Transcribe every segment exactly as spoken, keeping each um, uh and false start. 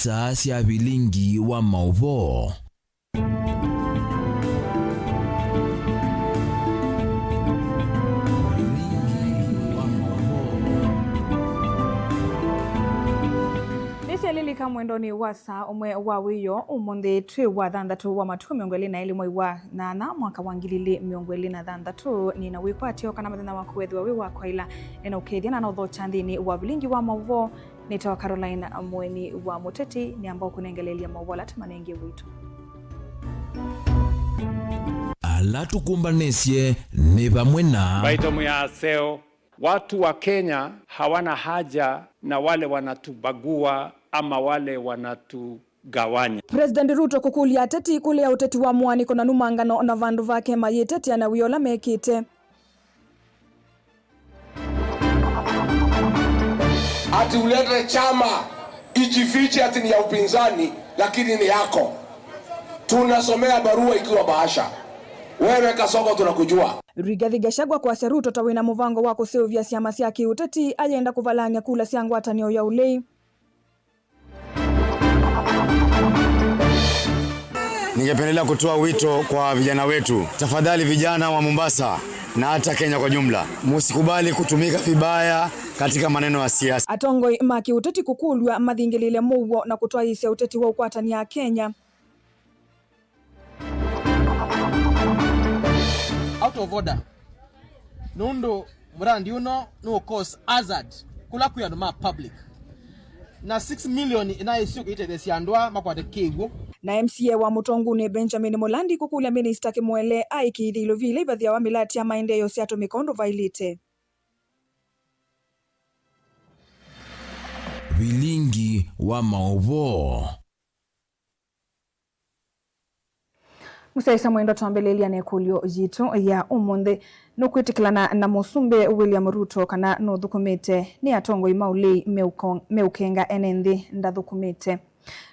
Star sya vilingi wa maũvoo. Vilingi wa maũvoo. Nĩsyalilika mwendonĩ wa saa ũmwe wa wĩoo ũmũnthĩ twĩ wa thanthatũ wa matukũ mĩongo ĩlĩ na ĩlĩ mwei wa nyanya mwaka wa ngili ilĩ mĩongo ĩlĩ na thanthatũ. Nĩ na wĩkwatyo kana mũthenya waku wethĩwa wĩ wa kwaĩla, nĩ na ũkethya na na ũthokya nthĩnĩ wa vilingi wa maũvoo. Nĩtawa Caroline Mũeni wa Mũteti, nĩamba ũkũnengeleelya maũvoo ala tũmanengie witũ. Ala tũkũmbanĩsye nĩ vamwe na Mbaitũ ya aseo, watu wa Kenya hawana haja na wale wanatubagua ama wale wanatugawanya. President Ruto kũkũlya ateti kũlea ũteti wa mũaanĩko na numangano na vandũ vake mayĩtetee na wĩa ũla mekĩte. Ati ulete chama ijifiche ati ni ya upinzani, lakini ni yako. Tunasomea barua ikiwa bahasha. Wewe Kasongo, tunakujua. Rigathi Gachagua kwasya Ruto ta wĩna mũvango wa kũseũvya syama sya kĩũteti ayenda kũvalany'a kula sya ngwatanĩo ya ũlei. Ningependelea kutoa wito kwa vijana wetu. Tafadhali, vijana wa Mombasa na hata Kenya kwa jumla, musikubali kutumika vibaya katika maneno ya siasa. Atongoi ma kĩũteti kũkũlw'a mathingĩlĩĩle mũuo na kũtwaĩĩsya ũteti wa ũkwatany'a Akenya. Out of order. Nũndũ mũrandi ũno nũ cause hazard kũla kwĩ andũ ma public. Na six million ĩnaĩsyo kũitethesya andũ aa makwate kĩw'ũ. Na M C A wa Mũtongunĩ Benjamin Mũlandi kũkũlya Minista Kĩmwele aĩkĩĩthye ilovi ila ivathĩawa mĩlatĩ ya maendeeo syatũmĩka ũndũ vaĩlĩte. Vilingi wa maũvoo. Mũsyaĩĩsya mwendwa, twambĩlĩlya na ĩkũlyo yitũ ya ũmũnthĩ. Nũkwĩtĩkĩlana na Mũsumbĩ William Ruto kana nũthũkũmĩte nĩ atongoi ma ũlei meũko-, meũkenga ene nthĩ ndathũkũmĩte?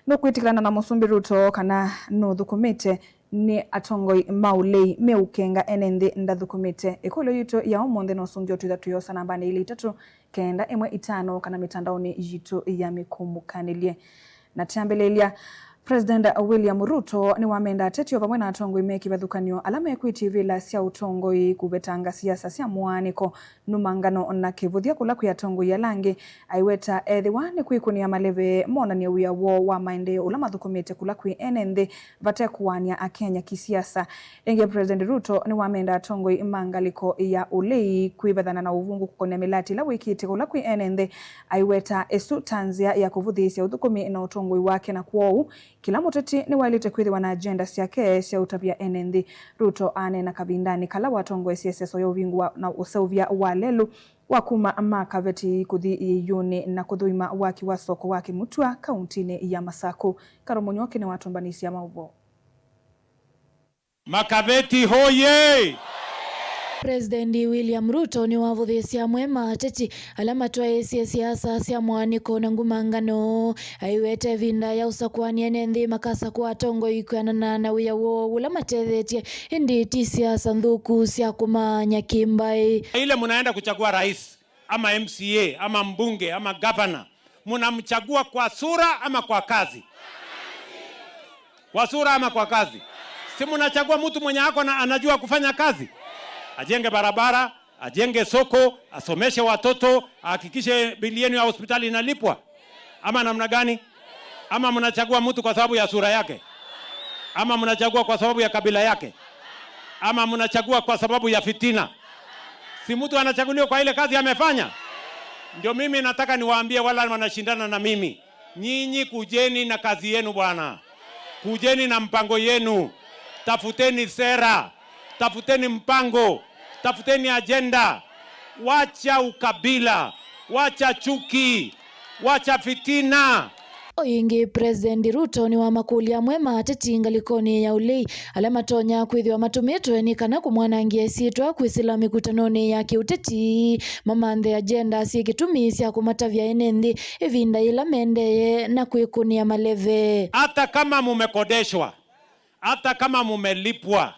Nũkwĩtĩkĩlana na Mũsumbĩ Ruto kana nũthũkũmĩte nĩ atongoi ma ũlei meũkenga ene nthĩ ndathũkũmĩte? Ĩkũlyo yitũ ya ũmũnthĩ no sũngĩo twĩtha tũyosa nambanĩ ilĩ itatũ kenda ĩmwe itano kana mĩtandaonĩ yitũ ya mĩkumũkanĩlye. Na kyambĩlĩlya, President William Ruto nĩwamenda ateti o vamwe na atongoi me kĩvathũkany'o ala mekwĩtye ivĩla sya ũtongoi kũvetanga siasa sya mũaanĩko, numangano na kĩvũthya kũla kwĩ atongoi ala angĩ, aiweta ethĩwa nĩ kwĩkũnĩa maleve monany'e wĩa woo wa maendeeo ũla mathũkũmĩte kũla kwĩ ene nthĩ vate kũaany'a Akenya kisiasa. Ĩngĩ, President Ruto nĩwamenda atongoi ma ngalĩko ya ũlei kwĩvathana na ũvũngũ kũkonea mĩlatĩ ĩla wĩkĩte kũla kwĩ ene nthĩ, aiweta ĩsu ta nzĩa ya kũvũthĩĩsya ũthũkũmi na ũtongoi wake, na kwoou kĩla mũteti nĩwaĩlĩte kwĩthĩwa na agenda syake sya ũtavya ene nthĩ. Ruto aneena kavindanĩ kala watongoesye ĩseso ya ũvingũa na ũseũvya wa lelũ wa kuma Makaveti kũthi Ĩeyũnĩ na kũthũima waki wa soko wa Kĩmutwa kauntinĩ ya Masakũ. Karo Mũnyoki nĩwatũmbanĩsya maũvoo. Makaveti hoye! President William Ruto nĩwavũthĩĩsye amwe ma ateti ala matwaĩĩsye siasa sya mũaanĩko na ngumangano. Aiweta ĩvinda ya ũsakũani ene nthĩ makasakũa atongoi kwĩanana na wĩa woo ũla matethetye, ĩndĩ ti siasa nthũku sya kũmaany'a kĩmbaĩ. Ile mnaenda kuchagua rais, ama M C A, ama mbunge, ama gavana, mnamchagua kwa sura ama kwa kazi? Kwa sura ama kwa kazi? Si mnachagua mtu mwenye ako na, anajua kufanya kazi? Ajenge barabara, ajenge soko, asomeshe watoto, ahakikishe bili yenu ya hospitali inalipwa? Ama namna gani? Ama mnachagua mtu kwa sababu ya sura yake? Ama mnachagua kwa sababu ya kabila yake? Ama mnachagua kwa sababu ya fitina? Si mtu anachaguliwa kwa ile kazi amefanya? Ndio mimi nataka niwaambie wale wanashindana na mimi, nyinyi kujeni na kazi yenu bwana. Kujeni na mpango yenu. Tafuteni sera. Tafuteni mpango. Tafuteni agenda. Wacha ukabila. Wacha chuki. Wacha fitina. O ĩngĩ, President Ruto nĩwamakũlya amwe ma ateti ngalĩkonĩ ya ũlei ala matonya kwĩthĩwa matũmĩtwe nĩ kana kũmwanangĩa ĩsyĩtwa kwĩsĩla mĩkutanonĩ ya kĩũteti, mamanthe agenda syĩ kĩtumi sya kũmatavya ene nthĩ ĩvinda yĩla mendee na kwĩkũnĩa maleve. Hata kama mumekodeshwa, hata kama mumelipwa,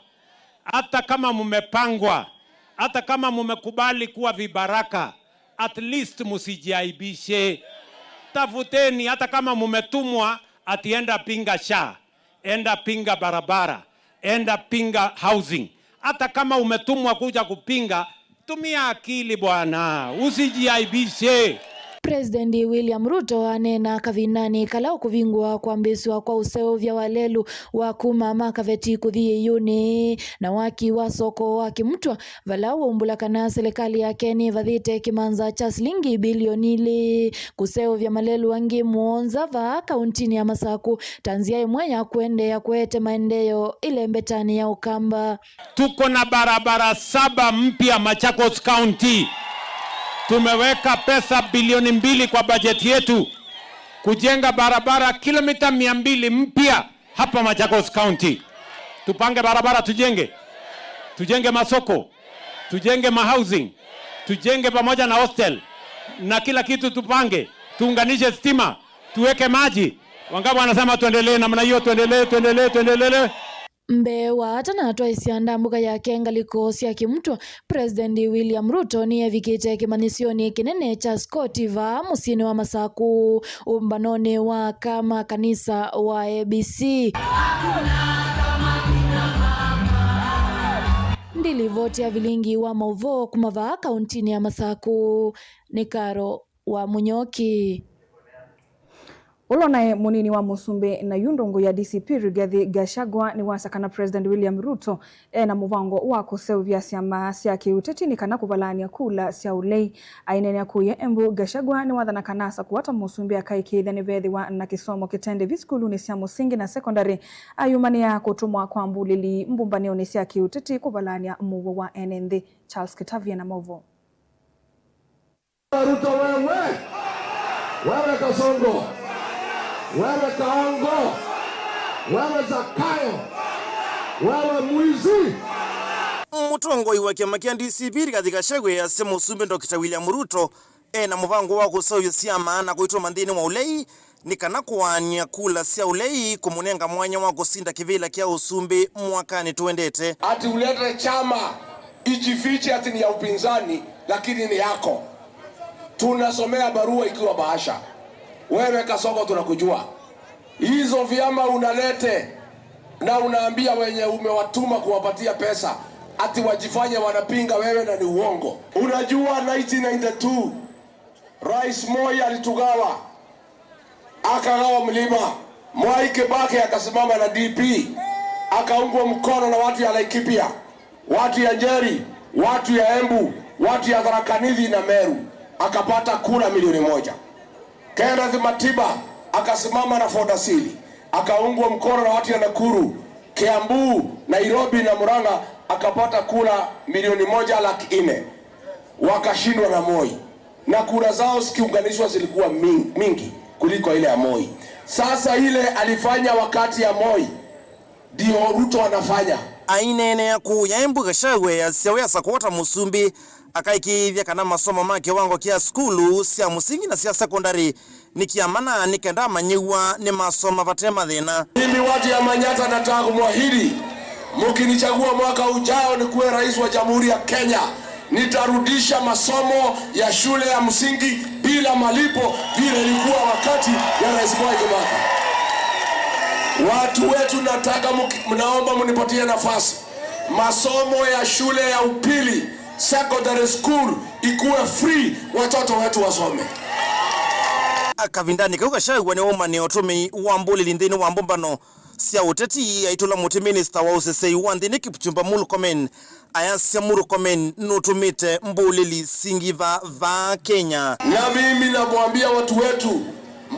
hata kama mumepangwa, hata kama mumekubali kuwa vibaraka, at least musijiaibishe. Tafuteni, hata kama mumetumwa ati enda pinga SHA, enda pinga barabara, enda pinga housing. Hata kama umetumwa kuja kupinga, tumia akili bwana, usijiaibishe. President William Ruto aneena kavindanĩ kala ũkũvingũa kwambĩĩsw'a kwa ũseũvya wa lelũ wa kuma Makaveti kũthi Ĩiũnĩ na waki wa soko wa Kĩmutwa, vala waumbũla kana silikalĩ yake nĩvathĩte kĩmanza kya silingi bilioni ilĩ kũseũvya malelũ angĩ mũonza vaa kauntinĩ ya Masakũ ta nzĩa ĩmwe ya kũendeea kũete maendeeo ĩlembetanĩ ya Ũkamba. Tuko na barabara saba mpya Machakos County. Tumeweka pesa bilioni mbili kwa bajeti yetu kujenga barabara kilomita mia mbili mpya hapa Machakos County. Tupange barabara tujenge. Tujenge masoko. Tujenge mahousing. Tujenge pamoja na hostel. Na kila kitu tupange. Tuunganishe stima. Tuweke maji. Wangapi wanasema tuendelee namna hiyo, tuendelee, tuendelee, tuendelee? Mbee wa ata na atwaĩsya ndambũka yake ngalĩko sya Kĩmutwa, President William Ruto nĩevikĩte kĩmanyĩsyonĩ kĩnene kya Scott vaa mũsyĩnĩ wa Masakũ, ũmbanonĩ wa aka ma kanisa wa A B C. Ndilivoti ya vilingi wa maũvoo kuma vaa kauntinĩ ya Masakũ nĩ Karo wa Mũnyoki. Ũla naĩ mũnini wa mũsumbĩ na yu ndũngũ ya D C P Rigathi Gachagua nĩwasya kana President William Ruto e na mũvango wa kũseũvya syama sya kĩũteti nĩ kana kũvalany'a kula sya ũlei. Aineenea kũya Embu, Gachagua nĩwathana kana asakũwa ta mũsumbĩ akaĩkĩĩthya nĩvethĩwa na kĩsomo kĩtendevi sukulunĩ sya mũsingi na sekondalĩ. Ayumanĩa kũtũmwa kwa mbulĩli mbumbanĩonĩ sya kĩũteti kũvalany'a mũuo wa ene nthĩ. Charles Kĩtavi ena maũvoo. Ruto wewe, wewe Kasongo, wewe Kaongo, wewe Zakayo, wewe mwizi. Mũtongoi wa kĩama kĩa D C P Rigathi Gachagua easya mũsumbĩ Doctor William Ruto e na mũvango wa kũseũvya syama na kũitũma nthĩnĩ wa ũlei nĩ kana kũaany'a kula sya ũlei kũmũnenga mwanya wa kũsinda kĩvĩla kya ũsumbĩ mwakanĩ tũendete. Ati ulete chama ijifiche ati ni ya upinzani, lakini ni yako. Tunasomea barua ikiwa bahasha. Wewe Kasongo, tunakujua. Hizo vyama unalete na unaambia wenye umewatuma kuwapatia pesa ati wajifanye wanapinga wewe, na ni uongo. Unajua nineteen ninety-two, Rais Moi alitugawa, akagawa mlima. Mwai Kibaki akasimama na D P, akaungwa mkono na watu ya Laikipia, watu ya Njeri, watu ya Embu, watu ya Tharaka Nithi na Meru, akapata kura milioni moja. Kenneth Matiba akasimama na Ford Asili, akaungwa mkono na watu ya Nakuru, Kiambu, Nairobi na Murang'a, akapata kura milioni moja laki nne. Wakashindwa na Moi, na kura zao zikiunganishwa zilikuwa min-, mingi kuliko ile ya Moi. Sasa ile alifanya wakati ya Moi ndio Ruto anafanya. Aineenea kũya Embu, Gachagua easya we asakũwa ta mũsumbĩ akaĩkĩĩthya kana masomo ma kĩwango kya sukulu sya mũsingi na sya sekondalĩ nĩ kya mana nĩ kenda amanyĩw'a nĩmasoma vate mathĩna. Mimi watu ya Manyata nataka kumwahidi, mkinichagua mwaka ujao nikuwe rais wa Jamhuri ya Kenya, nitarudisha masomo ya shule ya msingi bila malipo vile ilikuwa wakati ya Rais Mwai Kibaki. Watu wetu, nataka mki-, mnaomba mnipatie nafasi. Masomo ya shule ya upili, secondary school, ikuwe free, watoto wetu wasome. Kavindanĩ kau Gachagua nĩwaumanĩa ũtũmĩi wa mbũlĩli nthĩnĩ wa mbũmbano sya ũteti, aitũla mũtĩ minista wa ũsesei wa nthĩnĩ Kipchumba Murkomen ayasya Murkomen nũtũmĩte mbũlĩli singĩ vaa Kenya. Na mimi namwambia watu wetu,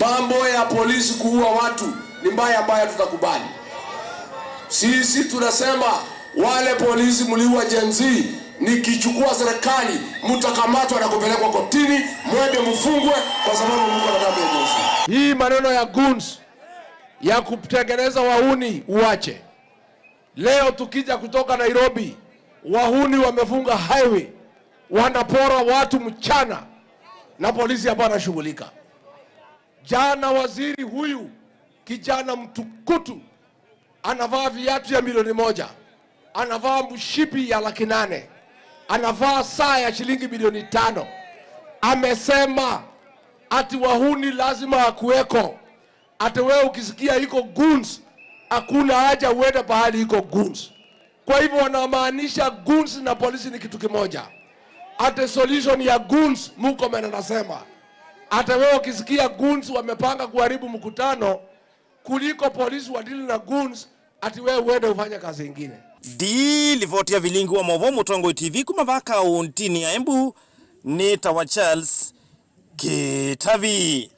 mambo ya polisi kuua watu ni mbaya ambayo tutakubali. Sisi tunasema wale polisi mliua Gen Z, nikichukua serikali, mtakamatwa na kupelekwa kotini, mwende mfungwe kwa sababu mko na damu ya Gen Z. Hii maneno ya goons ya kutengeneza wahuni uache. Leo tukija kutoka Nairobi, wahuni wamefunga highway, wanapora watu mchana na polisi hapa anashughulika. Jana waziri huyu kijana mtukutu anavaa viatu ya milioni moja, anavaa mshipi ya laki nane, anavaa saa ya shilingi milioni tano. Amesema ati wahuni lazima akuweko, ati wewe ukisikia iko goons, hakuna haja uende pahali iko goons. Kwa hivyo wanamaanisha goons na polisi ni kitu kimoja. Ati solution ya goons, Murkomen anasema, ati wewe ukisikia goons wamepanga kuharibu mkutano, kuliko polisi wadili na goons, ati wewe uende ufanye kazi ingine. Ndi livoti ya vilingi wa mauvoo Mũtongoi T V kuma vaa kaũntĩnĩ ya Embu, nĩtawa Charles Kĩtavi.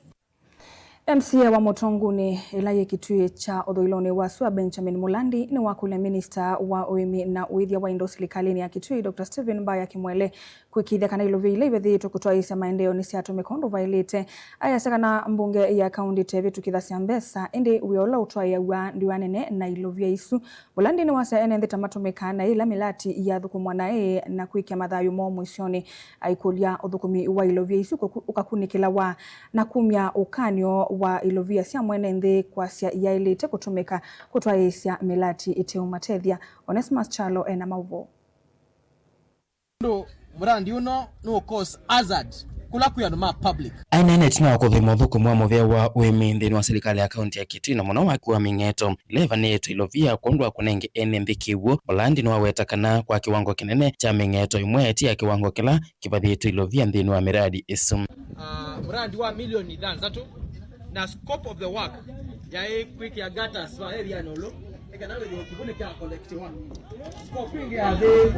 M C A wa Mũtonguni ĩla yĩ Kitui kya ũthũĩlonĩ wa sua, Benjamin Mulandi, nĩwakũlya minista wa ũĩmi na ũĩthya wa indo silikalĩnĩ ya Kitui, Doctor Stephen Mbaya Kimwele, kwĩkĩĩthya kana ilovia ila ivethĩĩtwe kũtwaĩĩsya maendeeo nĩsyatũmĩka ũndũ vaĩlĩte. Ayasya kana mbunge ya kaũntĩ teevĩtũkĩthasya mbesa, ĩndĩ wĩa ũla ũtwaĩaw'a ndwĩanene na ilovia isu. Mulandi nĩwasya ene nthĩ ta matũmĩkaa na ĩla mĩlati yathũkũmwa naĩ na kwĩkĩa mathayũ moo mũisyonĩ. Aikũlya ũthũkũmi wa ilovia isu kũku-, ũkakunĩkĩlawa na kumya ũkany'o wa ilovia sya mwene nthĩ kwasya iyaĩlĩte kũtũmĩka kũtwaĩĩsya mĩlati ĩteũmatethya. Onesmus Kyalo ena maũvoo. Nũndũ murandi ũno nũ cause hazard kũla kwĩ andũ ma public. Aineena ĩtina wa kũthũima ũthũkũmi wa mũvĩa wa ũĩmi nthĩnĩ wa silikalĩ ya kaũntĩ ya Kitui, na mũno waki wa mĩng'eto ĩla ĩvanĩĩtwe ilovia kwondũ wa kũnenge ene nthĩ kĩw'ũ, Mulandi nĩwaweta kana kwa kĩwango kĩnene kya mĩng'eto ĩmwe ti ya kĩwango kĩla kĩvathĩĩtwe ilovia nthĩnĩ wa mĩradi ĩsu. Ah, murandi wa milioni thanthatũ na scope of the work yaĩ kwĩkĩa gutters va area nũlũ, nĩ kana wĩthĩe kĩvũ nĩkya collectiwa. Scope ĩngĩ ya thĩ,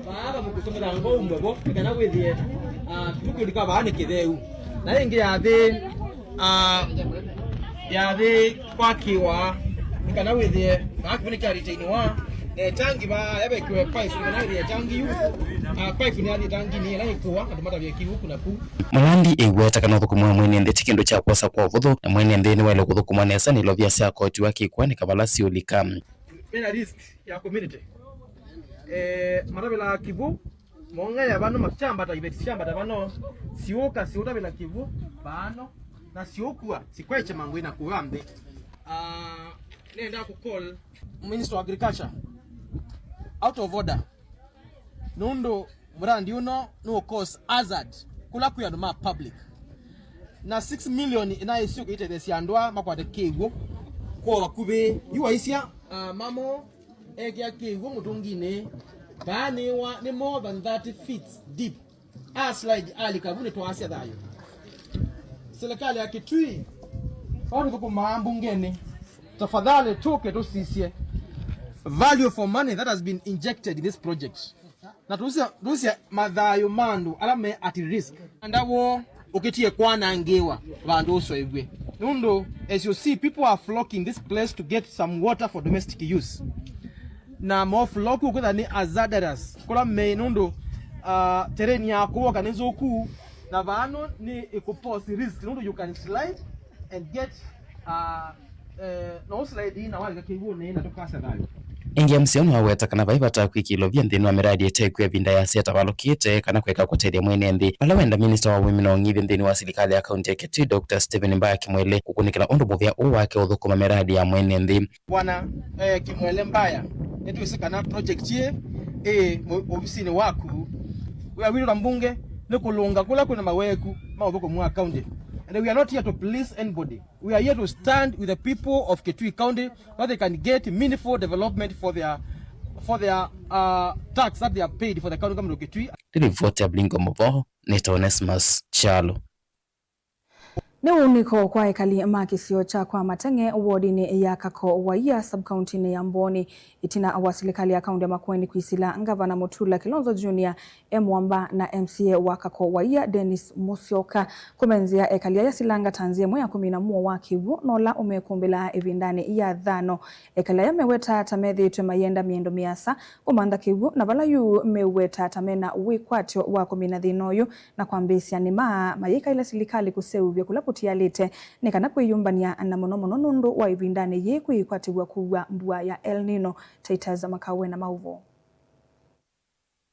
vaa vamũkũsũmĩla ngou mbwevo, nĩ kana wĩthĩe, ah, kĩvũ kĩndũ ka vaa nĩ kĩtheu. Na ĩngĩ ya thĩ, ah, ya thĩ kwakĩwa, nĩ kana wĩthĩe vaa kĩvũ nĩkya retainiwa. Na ĩtangi vaa yavekĩwe pipe, nĩ kana wĩthĩe ĩtangi yu, ah, pipe nĩyathi ĩtanginĩ, ĩla ĩkũa andũ matavye kĩw'ũ kuna kuu. Mulandi ĩweta kana ũthũkũmi wa mwene nthĩ ti kĩndũ kya kwosa kwa ũvũthũ, na mwene nthĩ nĩwaĩle kũthũkũma nesa na ilovia syakotiwa kĩkw'anĩ kavala siũlika. Mena risk ya community. Eh, matavĩlaa kĩvũ, mong'ea vano makyambata, iveti syambata vano, siũka siũtavĩla kĩvũ vano, na siũkua sikwekye mangũĩ na kũa nthĩ. Ah, nenda kũ call Minister of Agriculture out of order. Nũndũ murandi ũno nũ cause hazard kũla kwĩ andũ ma public. Na six million ĩnaĩsyo kũitetheesya andũ aa makwate kĩw'ũ kwa vakuvĩ. Yu waisya, ah, mamo ekĩa kĩw'ũ mũtũnginĩ, vaa nĩ wa, nĩ more than thirty feet deep. A slide alika vu nĩtwaasya thayũ. Serikali ya Kitui, vau tũthũkũmaa mbungenĩ, tafadhali tũke tũsisye value for money that has been injected in this project. Na tũsya, tũsya mathayũ ma andũ ala me at risk. Ndawo ũkĩtie kwanangĩwa vandũ ũsoevw'e. Nũndũ, as you see, people are flocking this place to get some water for domestic use. Na mofloku kwĩtha nĩ hazardous kũla me nũndũ, uh, terrain ya kũvoka nĩ nzũku, na vano nĩ ĩkũ pose risk nũndũ you can slide and get, uh, eh, no slide na walika kĩw'ũnĩ na tũkasya thayũ. Ĩngĩ M C A nĩwaweta kana vai vata kwĩkĩa ilovia nthĩnĩ wa mĩradi ĩtekwĩa ĩvinda yasya ĩtavalũkĩte kana kwĩka kũtethya mwene nthĩ. Vala wenda minista wa ũĩmi na ũng'ithyo nthĩnĩ wa silikalĩ ya kaunti ya Kitui, Doctor Stephen Mbaya Kimwele, kũkunĩkĩla ũndũ mũvĩa ũũ wake ũthũkũma mĩradi ya mwene nthĩ. Bwana, eh, Kimwele Mbaya, nĩtwĩsĩ kana project ĩĩ ĩ mu-, ovisinĩ waku. Wĩa witũ ta mbunge nĩ kũlũnga kũla kwĩna maweku ma ũthũkũmi wa county. And we are not here to please anybody. We are here to stand with the people of Kitui County so they can get meaningful development for their, for their, uh, tax that they have paid for the county government of Kitui. Nĩ ripoti ya Blingo Mũvoo, nĩtawa Onesmus Kyalo. Nĩ ũunĩko kwa ekali ma kĩsio kya Kwa Mateng'e wodinĩ ya Kako Waia, sub-county-nĩ ya Mboni, ĩtina wa silikalĩ ya kaunti ya Makueni kwĩsĩla Ngavana Mutula Kilonzo Junior e mũamba na M C A wa Kako Waia, Dennis Musyoka, kũmenzĩa ekali aya silanga ta nzĩa ĩmwe ya kũmina mũo wa kĩw'ũ na ũla ũmekũmbĩlaa ĩvindanĩ ya thano. Ekali aya meweta ta methĩĩtwe mayenda mĩendo mĩasa kũmantha kĩw'ũ, na vala yu meweta ta mena wĩkwatyo wa kũmina thĩna ũyũ, na kwambĩĩsya nĩma mayĩkaĩla silikalĩ kũseũvya kũla kũtialĩte nĩ kana kwĩyũmbany'a, na mũno mũno nũndũ wa ĩvindanĩ yĩĩ kwĩĩkwatĩw'a kuw'a mbua ya El Nino. Titus Makawe na maũvoo.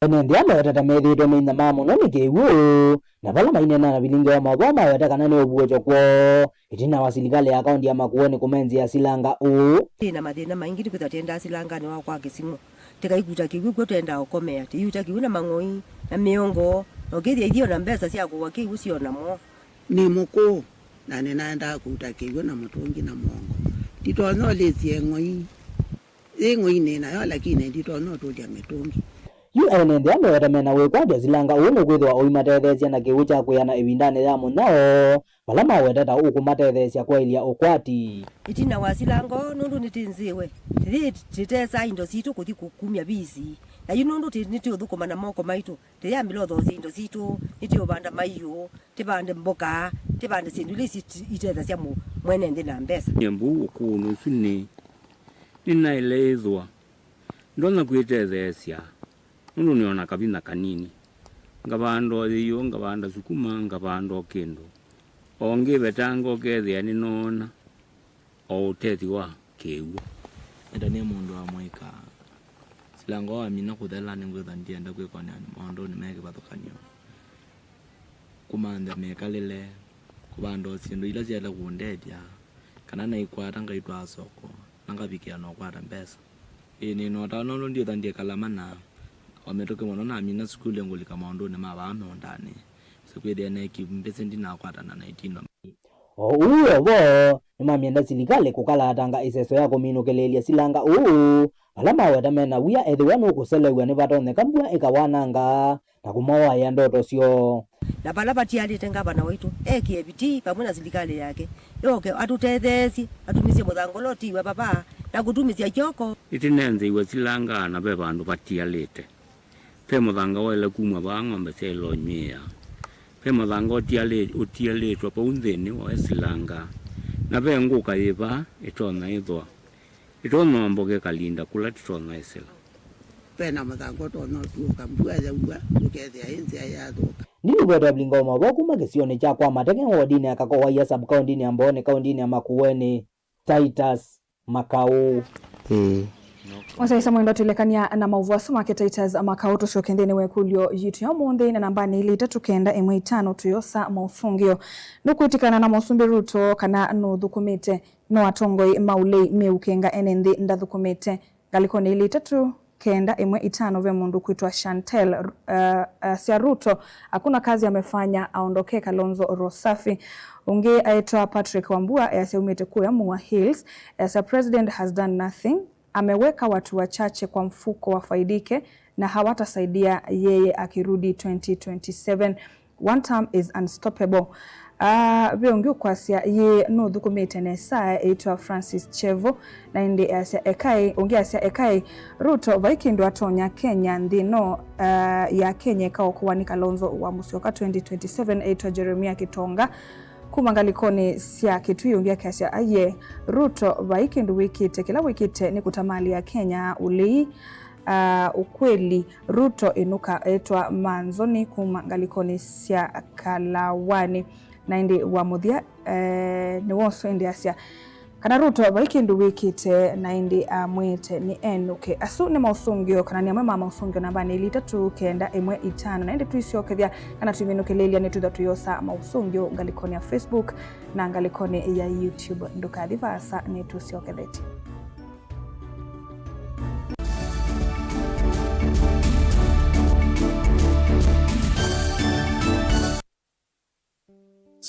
Ene nthĩ ala mawetete methĩĩtwe meinyamaa mũno nĩ kĩw'ũ, na vala maineena na vilingi wa maũvoo maweta kana nĩ ũvuũkyo kwoo ĩtina wa silikalĩ ya kaunti ya Makueni kũmenzĩa silanga ũũ. Twĩ na mathĩna maingĩ, nĩkwĩthwa twendaa silanganĩ wa kwa kĩsing'o. Tĩkaikuta kĩw'ũ kw'o, twendaa ũkomea, tĩiuta kĩw'ũ na mang'oi na mĩongo, na ũkĩthĩa ithio na mbesa sya kũwa kĩw'ũ syo namo. Nĩ mũkũũ, na nĩnaendaa kũuta kĩw'ũ na mũtũngi na mũongo. Nditonya ũlĩsya ĩng'oi. Yĩ ng'oinĩ nayo, lakini nditonya ũtũlya mĩtũngi. Yu ene nthĩ ala meweta mena wĩkwatyo silanga ũũ nũkwĩthĩwa ũimatetheesya na kĩw'ũ kya kwĩana ĩvindanĩ ya mũnyao, vala maweta ta ũkũmatetheesya kwaĩlya ũkwati. Ĩtina wa silanga ũũ, nũndũ nĩtĩnzĩwe, tĩyĩtĩtesa indo sitũ kũthi kũkumya visi, na yu nũndũ tĩ- nĩtĩũthũkũma na moko maitũ, tĩyambĩla ũthoosya indo sitũ, nĩtĩũvanda maiũ, tĩvande mboka, tĩvande syĩndũ ila isi- itethasya mũ- mwene nthĩ na mbesa. Nyie mbuu ũkũũnĩ ũsu nĩ- nĩnaĩle ĩthwa ndonya kwĩtetheesya, nũndũ nĩ o na kavinya kanini. Ngavanda o yĩyũ, ngavanda sukuma, ngavanda o kĩndũ. O ngĩvetanga ũkethĩa nĩnoona o ũtethyo wa kĩw'ũ. Enda nĩ mũndũ wa mũika. Silanga wamina kũthela, nĩngwĩthwa ndienda kwĩkonea maũndũnĩ me kĩvathũkany'o. Kũmantha mĩkalĩle, kũvanda o syĩndũ ila syaĩle kũndethya, kana naikwata ngaitwaa soko, na ngavikĩa na ũkwata mbesa. Ĩĩ, nĩ na ũtao nũndũ ndiũtha ndikala mana o mĩtũkĩ mũno namina sukulu ngũlika maũndũnĩ ma vaa mĩũndanĩ. Sĩkwĩthĩa neekie mbesa ndinakwatana na itindo. O ũu o vo, nĩmamyenda silikalĩ kũkalatanga ĩseso ya kũminũkĩlĩĩlya silanga ũũ, vala maweta mena wia ethĩwa nũkũselew'a nĩvatonyeka mbua ĩkawananga na kũmawaĩa ndoto syoo. Na vala vatialĩte ngavana waitũ ekĩe vitii vamwe na silikalĩ yake, yoke atũtetheesye, atumĩsye mũthanga ũla ũtiiwe vava na kũtumĩsya kyoko. Nĩtĩnentheiwe silanga na ve vandũ vatialĩte. Ve mũthanga waĩle kumw'a vaa ng'ombe syaĩle ũnyw'ĩĩa. Ve mũthanga ũtialĩ- ũtialĩtwe vau nthĩnĩ wa silanga. Na ve ngũka yĩ vaa ĩtonya ĩthwa ĩtonya omboke kalinda kũla tũtonya ĩsĩla. Ve na mũthanga ũtonya ũtuũka mbua yaua, ũkethĩa ĩ nzĩa yathũka. Ndilivoti ya Vilinga wa Maũvoo kuma kĩsionĩ kya kwa Mateke wodinĩ ya Kakowaia sub-kaũndĩnĩ ya Mbooni kaũndĩnĩ ya Makueni, Titus Makau. Ĩĩ. Mũsyaĩĩsya mwendwa, twĩlekany'a na maũvoo asu make Titus Makau, tũsyoke nthĩnĩ wa ĩkũlyo yitũ ya ũmũnthĩ na nambanĩ ilĩ itatũ kenda ĩmwe itano tũyosa maũsũngĩo. Nũkwĩtĩkana na Mũsumbĩ Ruto kana nũthũkũmĩte no atongoi ma ũlei meũkenga ene nthĩ ndathũkũmĩte? Ngalĩkonĩ ilĩ itatũ kenda ĩmwe itano ve mũndũ kwĩtwa Chantel, uh, uh, asya Ruto hakuna kazi amefanya, aondokee Kalonzo roho safi. Ũngĩ aĩtwa Patrick Wambua easya aumĩte kũya Mua Hills, easya president has done nothing, ameweka watu wachache kwa mfuko wafaidike na hawatasaidia yeye akirudi twenty twenty-seven. One term is unstoppable. Ah, ve ũngĩ ũkwasya yĩ nũthũkũmĩte nesa eĩtwa Francis Chevo, na ĩndĩ asya ekai, ũngĩ asya ekai, Ruto vai kĩndũ atonya Kenya nthĩ ĩno, ah, ya Kenya ĩkaokowa nĩ Kalonzo wa Musyoka twenty twenty-seven, eĩtwa Jeremia Kitonga. Kuma ngalĩkonĩ sya Kitui ũngĩ akasya aiye, Ruto vai kĩndũ wĩkĩte, kĩla wĩkĩte nĩ kũta mali ya Kenya ũlei. Ah, ukweli, Ruto ĩnũka etwa Manzoni kuma ngalĩkonĩ sya Kalawani. Na ĩndĩ wa mũthya, eh, nĩ wosu ĩndĩ asya kana Ruto vai kĩndũ wĩkĩte, na ĩndĩ amwĩte nĩ enũke. Asu nĩ maũsũngĩo, kana nĩ amwe ma maũsũngĩo nambanĩ ilĩ itatũ kenda ĩmwe itano. Na ĩndĩ tũisyokethya kana tũiminũkĩlĩĩlya nĩtwĩthwa tũyosa maũsũngĩo ngalĩkonĩ ya Facebook na ngalĩkonĩ ya YouTube. Ndũkathi vaasa, nĩtũsyokethetye.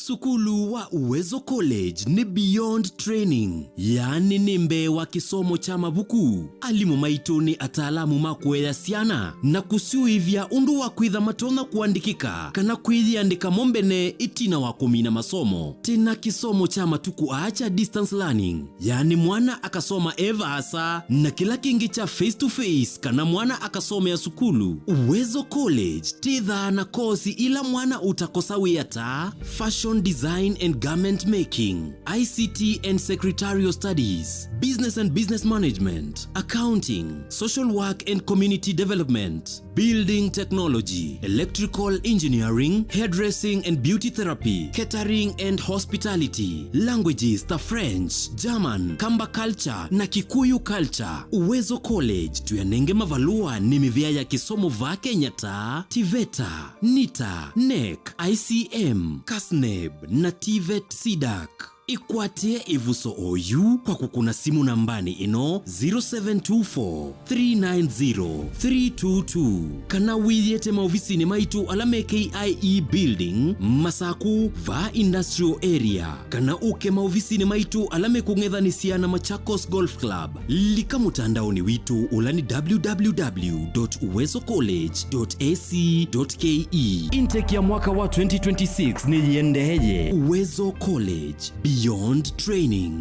Sukulu wa Uwezo College nĩ beyond training, yaani nĩ mbee wa kĩsomo kya mavuku. Alimũ maitũ nĩ ataalamu ma kũea syana na kũsyũĩvya ũndũ wa kwĩtha matonya kũandĩkĩka kana kwĩyĩandĩka mo mbene ĩtina wa kũmina masomo. Twĩ na kĩsomo kya matukũ aa kya distance learning, yaani mwana akasoma e vaasa, na kĩla kĩngĩ kya face to face kana mwana akasomea sukulu. Uwezo College twĩthaa na kosi ila mwana ũtakosa wĩa ta fashion design and garment making, I C T and secretarial studies, business and business management, accounting, social work and community development, building technology, electrical engineering, hairdressing and beauty therapy, catering and hospitality, languages ta French, German, Kamba culture na Kikuyu culture. Uwezo College tũyanenge mavalũa nĩ mĩvĩa ya kĩsomo vaa Kenya ta TVETA, NITA, NEC, I C M, KASNEB na TVET CDAC. Ĩkwatĩe ĩvuso oyu kwa kũkũna simũ nambanĩ ĩno, zero seven two four, three nine zero, three two two, kana wĩyĩte maovisinĩ maitũ ala me K I E Building, Masakũ, vaa Industrial Area, kana ũke maovisinĩ maitũ ala mekũng'ethanĩsya na Machakos Golf Club. Lika mũtandaonĩ witũ, ũla nĩ www dot uwezo college dot ac dot ke. Intake ya mwaka wa twenty twenty-six nĩyĩendeeye. Uwezo College, beyond training.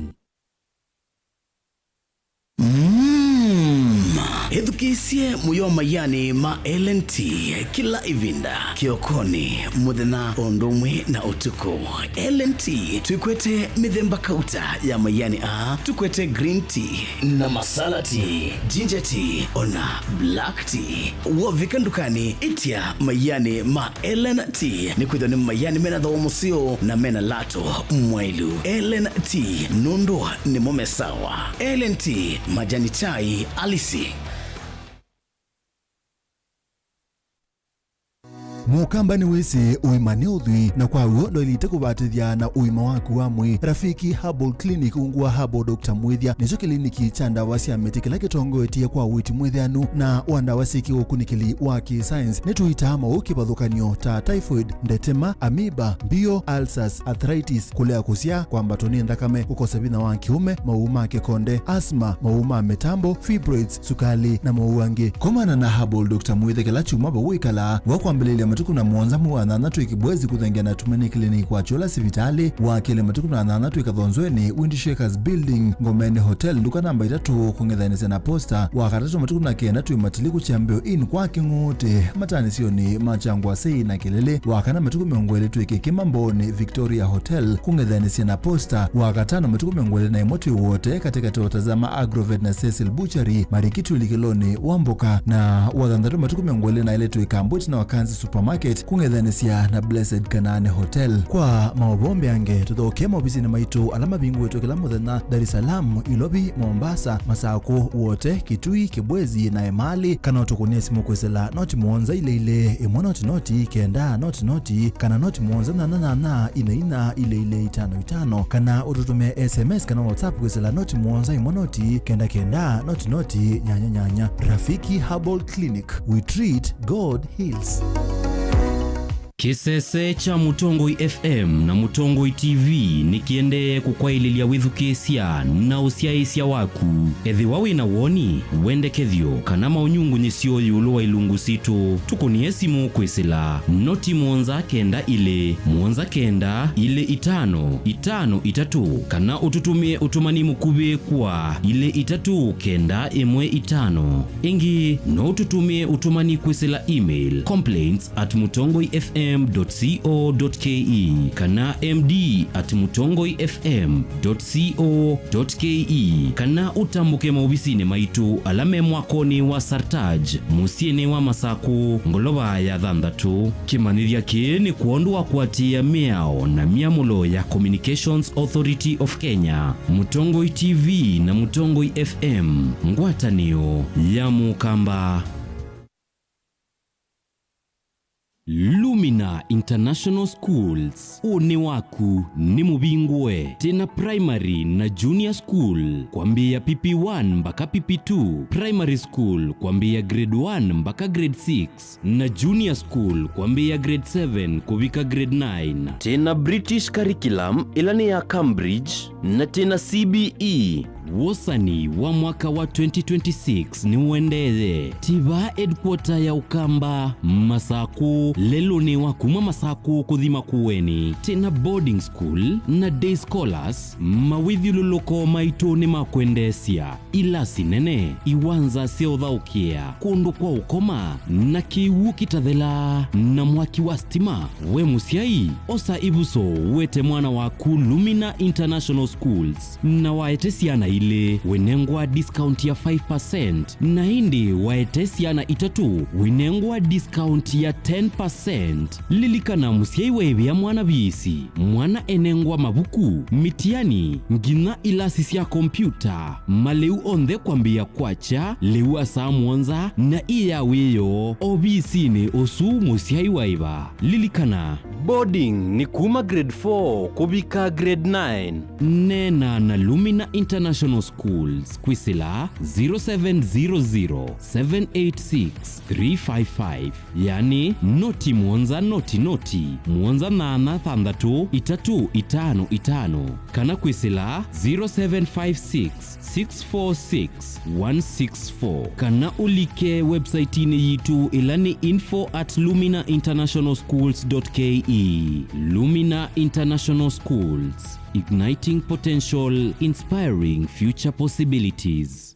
Mm. Ĩthukĩĩsye mũyo maianĩ ma L and T kĩla ĩvinda, kĩokonĩ, mũthenya, o ũndũ ũmwe na ũtukũ. L and T twĩkwete mĩthemba kauta ya maianĩ aa, tũkwete green tea na masala tea, ginger tea, ona black tea. Wovika ndukanĩ, ĩtya maianĩ ma L and T, nĩkwĩthĩwa nĩ maianĩ mena thooa mũseo na mena lato mwaĩlu. L and T, nũndũ nĩmo me sawa. L and T, majani chai halisi. Mũkamba nĩwĩsĩ ũima nĩ ũthwii, na kwa w'o ndwaĩlĩte kũvatĩthya na ũima waku wa mwĩĩ. Rafiki Herbal Clinic, ungu wa Herbal Doctor Mwĩthya, nĩkyo kĩliniki kya ndawa sya mĩtĩ kĩla kĩtongoetye kwa ũiiti mwĩthĩanu na wa ndawa syĩ kĩũkunĩkĩli wa kĩ-science. Nĩtũitaa maũũ kĩvathũkany'o ta typhoid, ndetema, amoeba, mbio, ulcers, arthritis, kũlea kũsyaa, kwambatwa nĩ nthakame, kũkosa vinya wa kĩũme, maũũ ma kĩkonde, asthma, maũũ ma mĩtambo, fibroids, sukali, na maũũ angĩ. Komana na Herbal Doctor Mwĩthya kĩla kyumwa vau wĩkalaa, wa kwambĩlĩlya matukũ na mũonza mwei wa nyanya twĩ Kibwezi kũthengeana na Tumaini Clinic kwa Chola sivitalĩ, wa kelĩ matukũ na nyanya twĩ Kathonzweni, Windshakers Building, Ngomeni Hotel, nduka namba itatũ, kũng'ethanĩsya na Posta, wa katatũ matukũ na kenda twĩ Matiliku Kyambĩo Inn kwa Kĩng'ũtĩ, mataanĩsyonĩ ma Kyangwasĩ na Kĩlĩlĩ, wa kana matukũ mĩongo ĩlĩ twĩ Kĩkĩma Mbooni Victoria Hotel, kũng'ethanĩsya na Posta, wa katano matukũ mĩongo ĩlĩ na ĩmwe twĩ Wote, katĩkatĩ wa Tazama Agrovet na Cecil Butchery, Marikiti ũlikĩlonĩ wa Mboka, na wa thanthatũ matukũ mĩongo ĩlĩ na ĩlĩ twĩ Kambwiti na Wakanzi Supermarket, kũng'ethanĩsya na Blessed Kanaani Hotel. Kwa maũvoo mbeange, tũthokee maovisinĩ maitũ ala mavingũĩtwe kĩla mũthenya, Dar es Salaam, Ilovi, Mombasa, Masakũ, Wote, Kitui, Kibwezi, na Emali, kana ũtũkũnĩe simũ kwĩsĩla noti mũonza ilĩ ilĩ, ĩmwe noti noti, kenda noti noti, kana noti mũonza nyanya nyanya, ina ina, ilĩ ilĩ, itano itano, kana ũtũtũmĩe S M S kana WhatsApp kwĩsĩla noti mũonza ĩmwe noti, kenda kenda, noti noti, nyanya nyanya. Rafiki Herbal Clinic, we treat, God heals. Kĩsese kya Mũtongoi F M na Mũtongoi T V nĩkĩendee kũkwaĩlĩlya wĩthukĩĩsya na ũsyaĩĩsya waku. Ethĩwa wĩ na woni, wendekethyo, kana maũnyungunyĩsyo ĩũlũ wa ilungu sitũ, tũkũnĩe simũ kwĩsĩla noti mũonza kenda ilĩ, mũonza kenda, ilĩ itano, itano itatũ, kana ũtũtũmĩe ũtũmani mũkuvĩ kwa ilĩ itatũ kenda ĩmwe itano. Ĩngĩ, no ũtũtũmĩe ũtũmani kwĩsĩla email, complaints at mutongoi F M dot co dot K E kana M D at mutongoi F M dot co dot K E, kana ũtambũke maovisinĩ maitũ ala me mwakonĩ wa Sartaj, mũsyĩnĩ wa Masakũ, ngolova ya thanthatũ. Kĩmanyĩthya kĩĩ nĩ kwondũ wa kũatĩĩa mĩao na myamũlo ya Communications Authority of Kenya, Mũtongoi T V na Mũtongoi F M, ngwatanĩo ya Mũkamba. Lumina International Schools, ũnĩ waku nĩ mũvingũe. Twĩna primary na junior school, kwambĩĩa P P one mpaka P P two, primary school, kwambĩĩa grade one mpaka grade six, na junior school, kwambĩĩa grade seven kũvika grade nine. Twĩna British curriculum, ĩla nĩ ya Cambridge, na twĩna C B E. Wosani wa mwaka wa twenty twenty-six nĩũendeeye. Twĩ vaa headquarter ya Ũkamba, Masakũ, lelũnĩ wa kuma Masakũ kũthi Makueni. Twĩna boarding school na day scholars, mawĩthyũlũlũko maitũ nĩ ma kwendeesya. Ilasi nene, iwanza sya ũthaũkĩa, kũndũ kwa ũkoma, na kĩw'ũ kĩtathelaa, na mwaki wa stima. We mũsyai, osa ĩvuso, wete mwana waku Lumina International Schools, na waete syana ilĩ, wĩnengwa discount ya five percent, na ĩndĩ waete syana itatũ, wĩnengwa discount ya ten percent. Lilikana, mũsyai waĩvĩa mwana viisi, mwana enengwa mavuku, mĩtiani, nginya ilasi sya kompyuta, malĩu onthe kwambĩĩa kwakya lĩu wa saa mũonza na ĩ ya wĩoo ovisinĩ ũsu mũsyai waĩva. Lilikana, boarding nĩ kuma grade four kũvika grade nine. Neena na Lumina International Schools kwĩsĩla zero seven zero zero, seven eight six, three five five, yani noti mũonza noti noti, mũonza nyanya thanthatũ itatũ itano itano, kana kwĩsĩla zero seven five six, six four six, one six four, kana ũlike website-inĩ yitũ, ĩla nĩ info at lumina international schools dot K E. Lumina International Schools, igniting potential, inspiring future possibilities.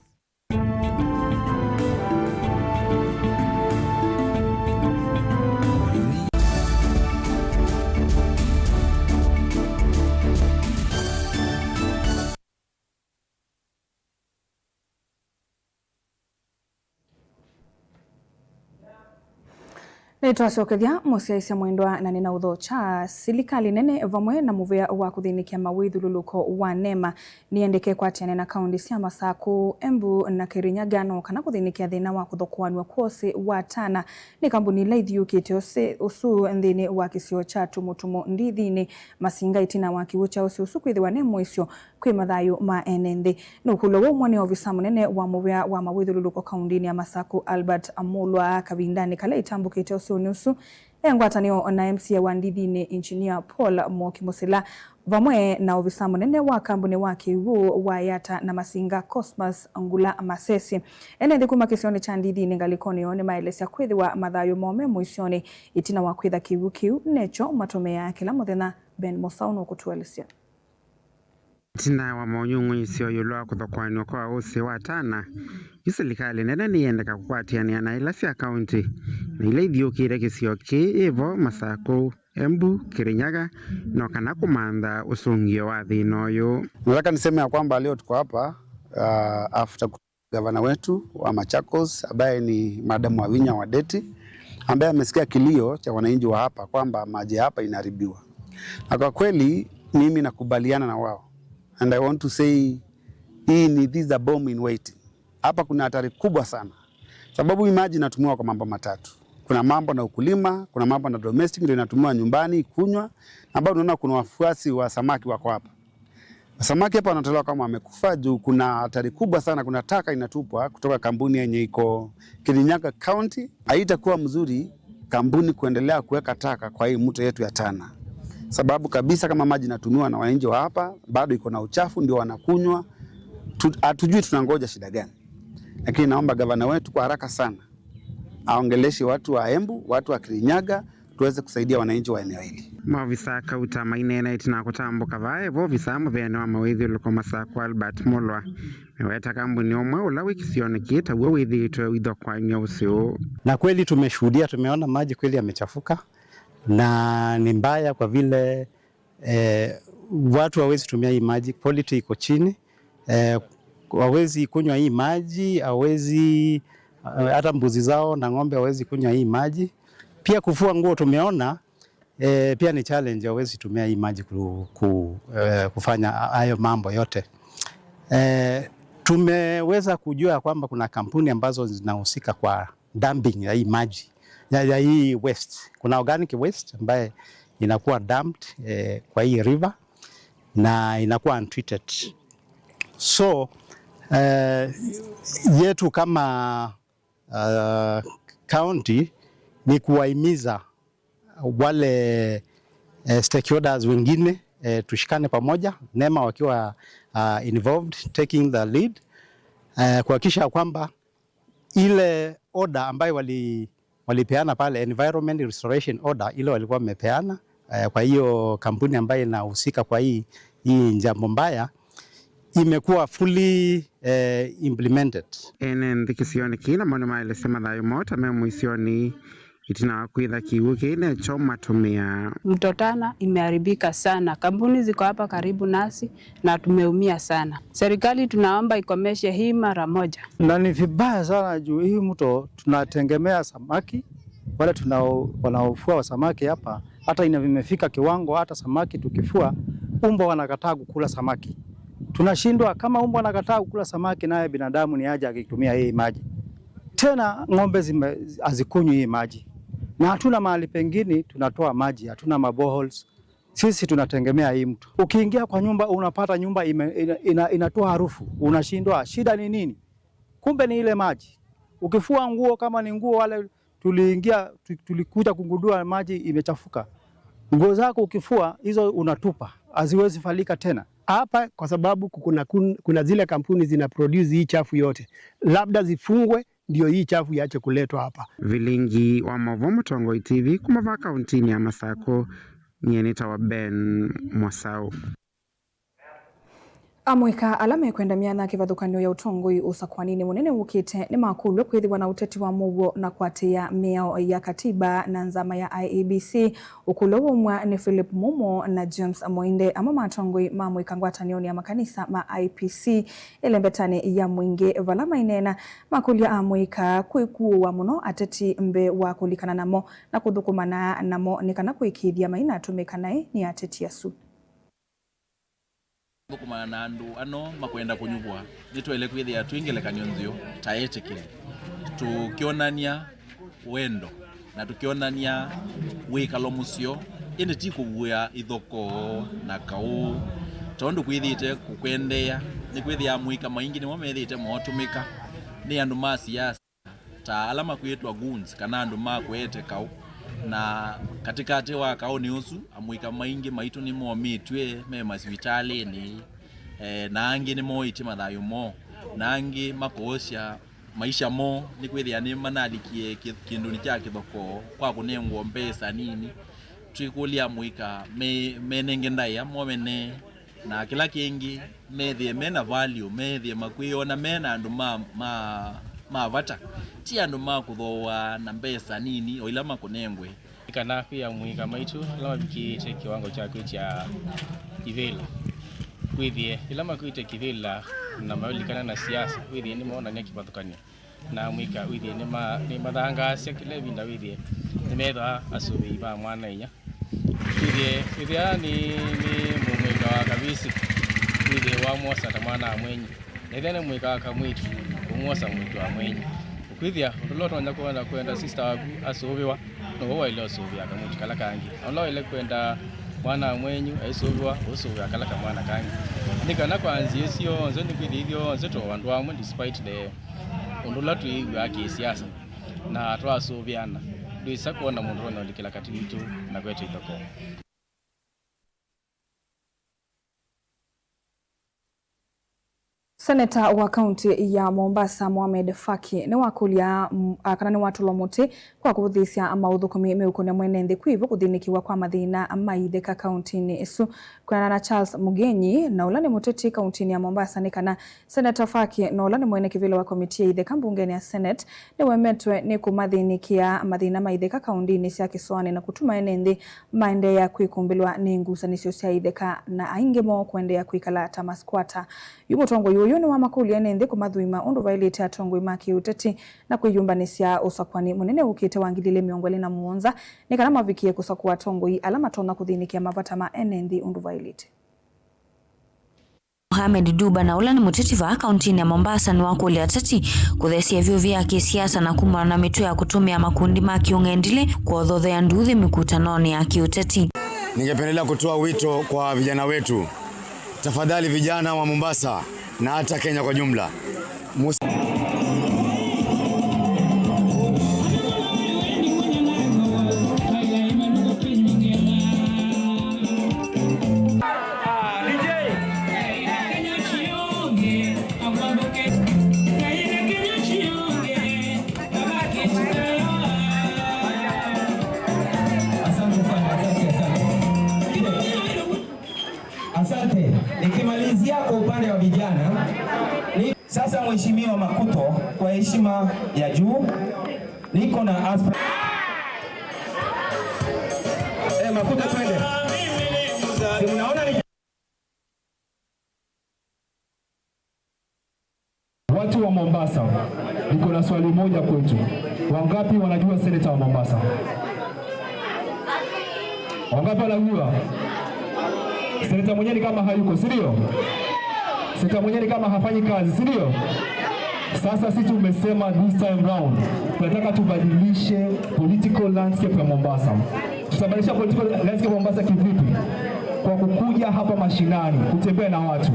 Nĩtwasyokethya mũsyaĩĩsya mwendwa, na nĩnaũthokya. Silikalĩ nene vamwe na mũvĩa wa kũthĩnĩkya mawĩthyũlũlũko wa NEMA nĩyendeke kwatĩanĩa na kaũntĩ sya Masakũ, Embu na Kirinyaga, no kana kũthĩnĩkĩa thĩna wa kũthokoanw'a kwa ũsĩ wa tana nĩ kambuni ila ithiũkĩte ũsĩ ũsu nthĩnĩ wa kĩsio kya Tumutumu Ndithinĩ Masinga, ĩtina wa kĩw'ũ kya ũsĩ ũsu kwĩthĩwa ne mũisyo kwĩ mathayũ ma ene nthĩ. Nũkũlyo ũũ mwa nĩ ovisa mũnene wa mũvĩa wa mawĩthyũlũlũko kaũntĩnĩ ya Masakũ, Albert Mulwa, kavindanĩ kala ĩtambũkĩte ũsĩnĩ ũsu e ngwatanĩo na M C A wa Ndithinĩ, Engineer Paul Mwoki Mũsila, vamwe na ovisa mũnene wa kambuni wa kĩw'ũ wa Yata na Masinga, Cosmas Ngula Masese. Ene nthĩ kuma kĩsionĩ kya Ndithinĩ ngalĩkonĩ yoo nĩmaelesya kwĩthĩwa mathayũ moo me mũisyonĩ ĩtina wa kwĩtha kĩw'ũ kĩu nekyo matũmĩaa kĩla mũthenya. Ben Mũsaũ nũkũtũelesya. Ĩtina wa monyung'ũĩsyo ĩũlũ wa kũthokoanw'a kwa ũsĩ wa tana, yu silikalĩ nene nĩyendeka kũkwatĩanĩa na ila sya kaũntĩ na ila ithiũkĩte kĩsio kĩĩ, ĩvo Masakũ, Embu, Kirinyaga, no kana kũmantha ũsũngĩo wa thĩna ũyũ. Nataka niseme ya kwamba leo tuko hapa, uh, after gavana wetu wa Machakos ambaye ni Madam Wavinya Wadeti, ambaye amesikia kilio cha wananchi wa hapa kwamba maji hapa inaharibiwa. Na kwa kweli mimi nakubaliana na wao. And I want to say, hii ni, this is a bomb in waiting. Hapa kuna hatari kubwa sana. Sababu hii maji inatumiwa kwa mambo matatu. Kuna mambo na ukulima, kuna mambo na domestic ndio inatumiwa nyumbani kunywa, na bado unaona kuna wafuasi wa samaki wako hapa. Samaki hapa wanatolewa kama wamekufa juu kuna hatari kubwa sana, kuna taka inatupwa kutoka kampuni yenye iko Kirinyaga County. Haitakuwa mzuri kampuni kuendelea kuweka taka kwa hii mto yetu ya Tana, sababu kabisa kama maji inatumiwa na wananchi wa hapa bado iko na uchafu, ndio wanakunywa. Tu-, hatujui, tunangoja shida gani, lakini naomba gavana wetu kwa haraka sana aongeleshe watu wa Embu, watu wa Kirinyaga, tuweze kusaidia wananchi wa eneo hili. Maovisa a kauta maineena ĩtina wa kũtambũka vaa evo ovisa mũveanĩ wa mawĩthyũlũlũko Masakũ Albert Mulwa, meweta kambuni ũmwe ũla wĩ kĩsionĩ kĩĩ taw'o wĩthĩĩtwe ũithokoany'a ũsĩ ũũ. Na kweli tumeshuhudia, tumeona maji kweli yamechafuka, na ni mbaya kwa vile eh, watu hawezi tumia hii maji, quality iko chini. Eh, hawezi kunywa hii maji, hawezi, eh, hata mbuzi zao na ng'ombe hawezi kunywa hii maji. Pia kufua nguo tumeona, eh, pia ni challenge, hawezi tumia hii maji ku, ku, eh, kufanya hayo mambo yote. Eh, tumeweza kujua kwamba kuna kampuni ambazo zinahusika kwa dumping ya hii maji, ya, ya hii waste. Kuna organic waste ambaye inakuwa dumped, eh, kwa hii river na inakuwa untreated. So, eh, yetu kama, uh, county ni kuwahimiza wale, eh, stakeholders wengine, eh, tushikane pamoja, NEMA wakiwa, uh, involved, taking the lead, eh, kuhakikisha kwamba ile order ambayo wali-, walipeana pale, environment restoration order ile walikuwa wamepeana, eh, kwa hiyo kampuni ambayo inahusika kwa hii, hii jambo mbaya, imekuwa fully, eh, implemented. Ene nthĩ kĩsionĩ kĩĩ namo nĩmaelesya mathayũ moo ta me mũisyonĩ ĩtina wa kwĩtha kĩw'ũ kĩĩ nekyo matũmĩaa. Mto Tana imeharibika sana. Kampuni ziko hapa karibu nasi na tumeumia sana. Serikali tunaomba ikomeshe hii mara moja. Na ni vibaya sana juu hii mto tunategemea samaki, wale tuna-, wanaofua wa samaki hapa, hata ina-, imefika kiwango hata samaki tukifua, umbwa wanakataa kukula samaki. Tunashindwa, kama umbwa anakataa kukula samaki, naye binadamu ni aje akitumia hii maji? Tena ng'ombe zime-, hazikunywi hii maji, na hatuna mahali pengine tunatoa maji, hatuna maboreholes. Sisi tunategemea hii mto. Ukiingia kwa nyumba unapata nyumba ime-, ina-, ina-, inatoa harufu, unashindwa shida ni nini? Kumbe ni ile maji. Ukifua nguo, kama ni nguo wale tuliingia tu-, tulikuja kugundua maji imechafuka. Nguo zako ukifua hizo unatupa, haziwezi valika tena. Hapa kwa sababu kuna, kun-, kuna zile kampuni zina produce hii chafu yote, labda zifungwe ndio hii chafu iache kuletwa hapa. Vilingi wa maũvoo, Mũtongoi T V, kuma vaa kauntinĩ ya Masakũ, nyie nĩtawa Ben Mwasau. Amũika ala mekwenda myanya kĩvathũkany'o ya ũtongoi ũsakũaninĩ mũnene wũkĩte nĩmakũlw'a kwĩthĩwa na ũteti wa mũuo na kũatĩĩa mĩao ya katiba na nzama ya I E B C. Ũkũlw'a waumw'a nĩ Philip Mumo na James Mũinde, amwe ma atongoi ma amũika ngwatanĩonĩ ya makanisa ma I P C ĩlembetanĩ ya mwingĩ, vala maineena makũlya amũika kwĩkuũwa mũno ateti mbee wa kũlikana namo na kũthũkũmana namo nĩ kana kũĩkĩĩthya mainatũmĩka naĩ nĩ ateti asu. Kũthũkũmana na andũ ano makwenda kũnyuvwa, nĩtwaĩle kwĩthĩa twĩ ngelekany'o nzeo ta etĩkĩli, tũkyonany'a wendo na tũkyonany'a wĩkalo mũseo, ĩndĩ ti kũvuĩa ithokoo na kaũ. Tondũ kwĩthĩĩte kũkwendeea, nĩkwĩthĩaa amũika maingĩ nĩmo methĩĩte mootũmĩka nĩ andũ ma siasa ta ala makwĩtwa goons kana andũ ma kũete kaũ. Na katĩkatĩ wa kaũnĩ ũsu, amũika maingĩ maitũ nĩmomĩtw'e me masivitalĩnĩ, eh, na angĩ nĩmoĩtye mathayũ moo, na angĩ makoosya maisha moo, nĩkwĩthĩa nĩmanalikie kĩ-, kĩndũnĩ kya kĩthokoo kwa kũnengwa mbesa nini. Twĩkũlya amũika me-, menenge ndaĩa mo mene, na kĩla kĩngĩ, methĩe me na value, methĩe makwĩona me na andũ ma, ma, ma vata, ti andũ ma kũthooa na mbesa nini o ila makũnengwe. Nĩ kana kwĩ amũika maitũ ala mavikĩĩte kĩwango kya kwĩtya ivĩla, wĩthĩe ĩla makwĩtya kĩvĩla na mailikana na siasa, wĩthĩe nĩmoonany'a kĩvathũkany'o na amũika, wĩthĩe nĩma-, nĩmathangaasya kĩla ĩvinda, wĩthĩe nĩmethĩwa asũvĩi ma mwana-a-inyia. Wĩthĩe, wĩthĩa nĩ, nĩ mũmũika wa kavĩsĩ, wĩthĩe wamwosa ta mwana wa mwenyu. Na ethĩa nĩ mũika wa kamwĩtu, ũmwosa mwĩtu wa mwenyu. Ũkwĩthĩa ũndũ ũla ũtonya kwenda, kwenda sister waku asũvĩwa, now'o waĩle ũsũvĩa kamwĩtu kala kangĩ. Na ũla waĩle kwenda mwana wa mwenyu aisũvĩwa, ũsũvĩa kala kamwana kangĩ. Nĩ kana kwa nzĩa ĩsu yonthe, nĩkwĩthĩa ithyonthe tũ o andũ amwe despite the ũndũ ũla twĩw'aa kĩ-siasa, na twasũvĩana, ndwĩsa kwona mũndũ ũtonya ũlikĩla katĩ witũ na kwete ithokoo. Seneta wa kaunti ya Mombasa, Mohamed Faki, nĩwakũlya, mm, a, kana nĩwatũlwa mũtĩ kwa kũvũthĩĩsya maũthũkũmi meũkonya mwene nthĩ kwĩvo kũthĩnĩkĩwa kwa mathĩna ma itheka kauntinĩ ĩsu. Kwĩanana na Charles Mugenyi, na ũla nĩ mũteti kauntinĩ ya Mombasa, nĩ kana Seneta Faki, na ũla nĩ mwene kĩvĩla wa komiti ya itheka mbungenĩ ya Senate, nĩwemetwe nĩ kũmathĩnĩkĩa mathĩna ma itheka kauntinĩ sya kĩsoanĩ na kũtuma ene nthĩ maendeea kwĩkũmbĩlwa nĩ ngusanĩsyo sya itheka, na aingĩ moo kũendeea kwĩkala ta masquatter. Yu mũtongoi ũyũ nĩwamakũlya ene nthĩ kũmathũima ũndũ vaĩlĩte atongoi ma kĩũteti na kwĩyũmbanĩsya ũsakũani mũnene wũkĩte wa ngili ilĩ mĩongo ĩlĩ na mũonza nĩ kana mavikĩe kũsakũa atongoi ala matonya kũthĩnĩkĩa mavata ma ene nthĩ ũndũ vaĩlĩte. Mohamed Duba, na ũla nĩ mũteti vaa kauntinĩ ya Mombasa, nĩwakũlya ateti kũthesya ĩvyũvĩ ya kĩsiasa na kumana na mĩtwe ya kũtũmĩa makundi ma kĩũng'endilĩ kũothothea nduuthĩ mĩkutanonĩ ya kĩũteti. Ningependelea kutoa wito kwa vijana wetu. Tafadhali, vijana wa Mombasa na hata Kenya kwa jumla, mus- Asante. Nikimalizia kwa upande wa vijana, ni sasa, Mheshimiwa Makuto, kwa heshima ya juu, niko na aspirant. Makuta twende. Si mnaona ni Watu wa Mombasa, niko na swali moja kwetu. Wangapi wanajua seneta wa Mombasa? Wangapi wanajua? Seneta mwenyewe ni kama hayuko, si ndio? Seneta mwenyewe ni kama hafanyi kazi, si ndio? Sasa sisi tumesema this time round, tunataka tubadilishe political landscape ya Mombasa. Tutabadilisha political landscape ya Mombasa kivipi? Kwa kukuja hapa mashinani, kutembea na watu.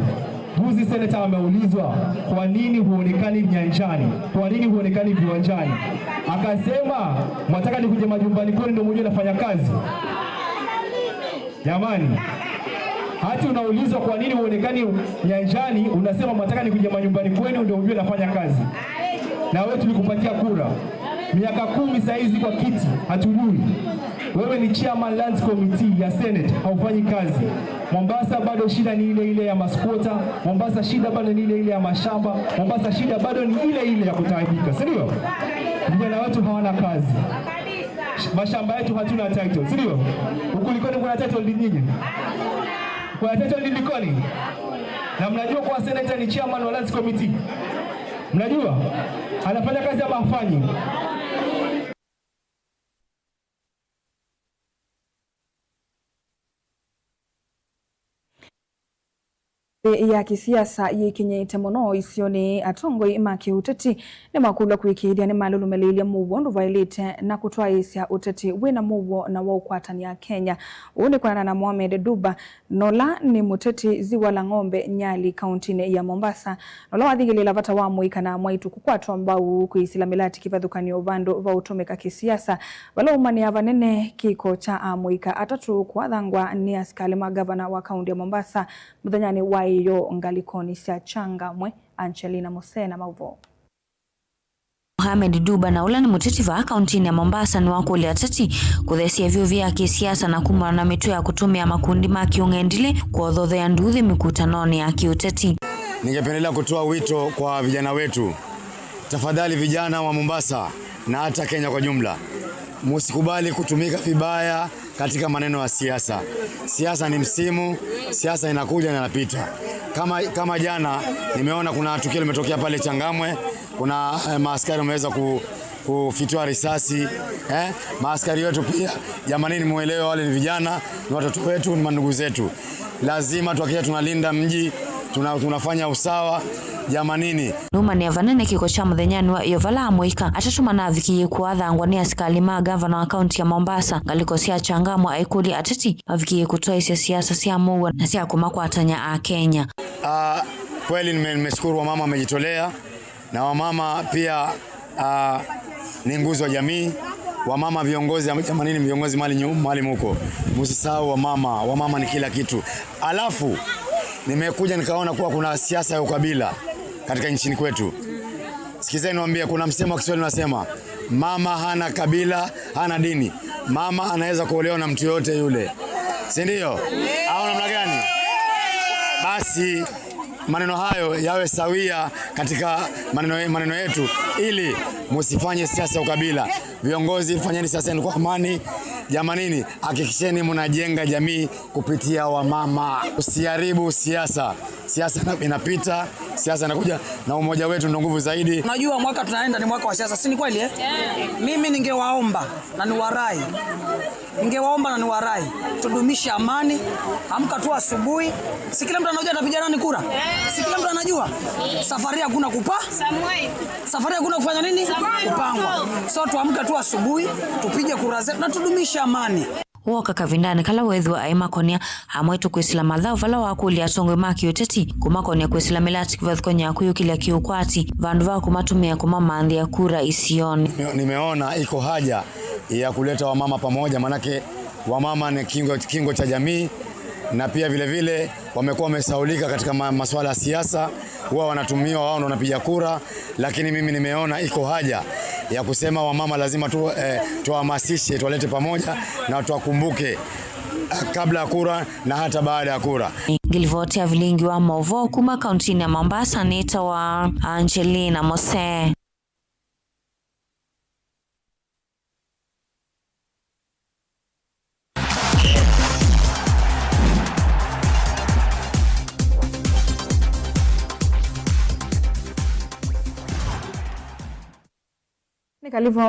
Juzi seneta ameulizwa, "Kwa nini huonekani nyanjani? Kwa nini huonekani viwanjani?" Akasema, "Mwataka nikuje majumbani kwenu ndio mjue nafanya kazi?" Jamani, hati unaulizwa, "Kwa nini huonekani nyanjani?" Unasema, "Mwataka nikuje majumbani kwenu ndio mjue nafanya kazi?" Na wewe tulikupatia kura. Miaka kumi saizi kwa kiti, hatujui. Wewe ni chairman lands committee ya Senate, haufanyi kazi. Mombasa bado shida ni ile ile ya masquatter. Mombasa shida bado ni ile ile ya mashamba. Mombasa shida bado ni ile ile ya kutaabika, si ndio? Vijana wetu hawana kazi. Sh-, mashamba yetu hatuna title, si ndio? Huku Likoni kuna title deed nyinyi? Kuna title deed Likoni? Na mnajua kuwa senator ni chairman wa lands committee? Mnajua? Anafanya kazi ama hafanyi? Nthĩ ya kĩsiasa yĩkinyĩte mũno isionĩ, atongoi ma kĩũteti nĩmakũlw'a kũĩkĩĩthya nĩmalũlũmĩlĩĩlye mũuo ndũvaĩlĩte na kũtwaĩĩsya ũteti wĩna mũuo na wa ũkwatany'a Akenya. Ũu nĩ kwĩanana na Mohamed Duba, na ũla nĩ mũteti Ziwa la Ng'ombe, Nyali, kauntinĩ ya Mombasa, na ũla wathingĩlĩĩla vata wa amũika na amwaitũ kũkwatwa mbau kwĩsĩla mĩlati kĩvathũkany'o vandũ va ũtũmĩka kĩsiasa, vala ũmanĩa vanene kĩko kya amũika atatũ kũathangwa nĩ asikalĩ ma ngavana wa kaunti ya Mombasa mũthenyanĩ wa ĩyoo ngalĩkonĩ sya Changamwe. Angelina Musena, maũvoo. Mohamed Duba, na ũla nĩ mũteti vaa kauntinĩ ya Mombasa, nĩwakũlya ateti kũthesya ĩvyũvĩ ya kĩsiasa na kumana na mĩtwe ya kũtũmĩa makundi ma kĩũng'endilĩ kũothothea nduuthĩ mĩkutanonĩ ya kĩũteti. Ningependelea kutoa wito kwa vijana wetu. Tafadhali, vijana wa Mombasa na hata Kenya kwa jumla, musikubali kutumika vibaya katika maneno ya siasa. Siasa ni msimu, siasa inakuja na inapita. Kama, kama jana nimeona kuna tukio limetokea pale Changamwe, kuna, eh, maaskari wameweza ku-, kufitiwa risasi, eh? Maaskari wetu pia, jamanini, muelewe wale ni vijana, ni watoto wetu, ni mandugu zetu. Lazima tuhakikishe tunalinda mji, tuna-, tunafanya usawa, jamanini. Nũmanĩa vanene kĩko kya mũthenyanĩ wa ĩyoo vala amũika atatũ manavikĩie kũathangwa nĩ asikalĩ ma ngavana wa kaunti ya Mombasa ngalĩko sya Changamwe, aikũlya ateti mavikĩie kũtwaĩsya siasa sya mũuo na sya kũmakwatany'a Akenya. Ah, kweli nime-, nimeshukuru wamama wamejitolea, na wamama pia, ah, ni nguzo ya jamii. Wamama viongozi, jamanini, viongozi mali nyu-, mali muko. Msisahau wamama, wamama ni kila kitu. Alafu, nimekuja nikaona kuwa kuna siasa ya ukabila katika nchini kwetu. Sikizeni niwaambie, kuna msemo wa Kiswahili unasema, "Mama hana kabila, hana dini." Mama anaweza kuolewa na mtu yoyote yule. Si ndio? Au namna gani? Basi, maneno hayo yawe sawia katika maneno, maneno yetu, ili musifanye siasa ya ukabila. Viongozi, fanyeni siasa yenu kwa amani. Jamanini, hakikisheni mnajenga jamii kupitia wamama. Usiharibu siasa. Siasa ina-, inapita, siasa inakuja, na umoja wetu ndio nguvu zaidi. Unajua mwaka tunaenda ni mwaka wa siasa, si ni kweli, eh? Mimi ningewaomba na niwarai. Ningewaomba na niwarai, tudumishe amani. Amka tu asubuhi. Si kila mtu anajua atapigia nani kura? Si kila mtu anajua? Safari hakuna kupa-, safari hakuna kufanya nini? Kupangwa. So tuamke tu asubuhi, tupige kura zetu na tudumishe amani. Wooka kavindanĩ kala weethĩwa aimakonĩa amwaitũ kwĩsĩla mathaũ vala wakũlya atongoi ma kĩũteti kũmakonĩa kwĩsĩla mĩlati kĩvathũkany'o ya kwĩyũkĩlya kĩũkwati vandũ va kũmatũmĩa kũmamanthĩa kura isionĩ. Nime-, nimeona iko haja ya kuleta wamama pamoja, manake wamama ni kingo, kingo cha jamii, na pia vile vile wamekuwa wamesaulika katika ma-, masuala ya siasa, huwa wanatumiwa, wao ndo wanapiga kura, lakini mimi nimeona iko haja ya kusema wamama lazima tu, eh, tuwahamasishe, tuwalete pamoja na tuwakumbuke, eh, kabla ya kura na hata baada ya kura. Ngilivoti ya vilingi wa maũvoo kuma kauntinĩ ya Mombasa nĩtawa Angelina Mose. Kalĩvo